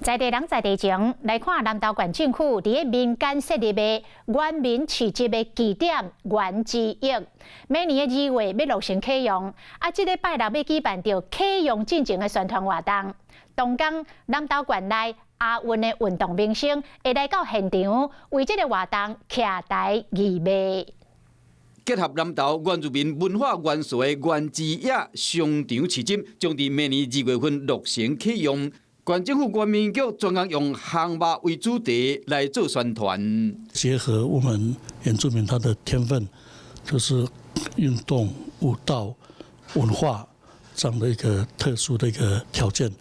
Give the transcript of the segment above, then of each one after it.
在地人在地情，來看南投縣政府佇咧民間設立的原民市集的據點原之驛，明年的2月欲落成啟用。啊，這禮拜六欲舉辦著啟用進前的宣傳活動。當天南投縣內亞運的運動明星會來到現場，為這個活動徛台義賣。結合南投原住民文化元素的原之驛商場市集，將佇明年2月份落成啟用。縣政府原民局專工用航肉為主題來做宣傳，結合我們原住民他的天分，就是運動、舞蹈、文化這樣的一個特殊的一個條件，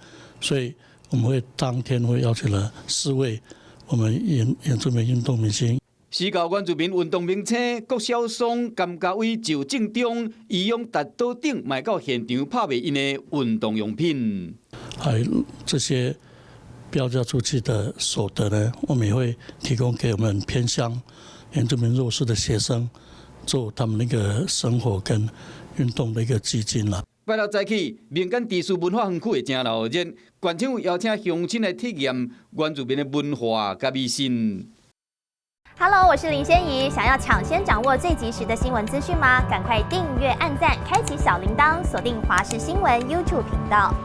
所以我們會當天會邀請了四位我們原住民運動明星。時教原住民運動明星郭小松、甘家偉、趙正中、余永達島等，嘛到現場拍賣𪜶的運動用品。還有這些標價出去的所得呢，我們也會提供給我們偏鄉原住民弱勢的學生，做他們那個生活跟運動的一個基金啦。拜六早起，民間知識文化園區會誠熱鬧，縣政府邀請鄉親來體驗原住民的文化佮迷信。 Hello，我是林仙怡。想要搶先掌握最及時的新聞資訊嗎？趕快訂閱、按讚、開啟小鈴鐺，鎖定華視新聞 YouTube 頻道。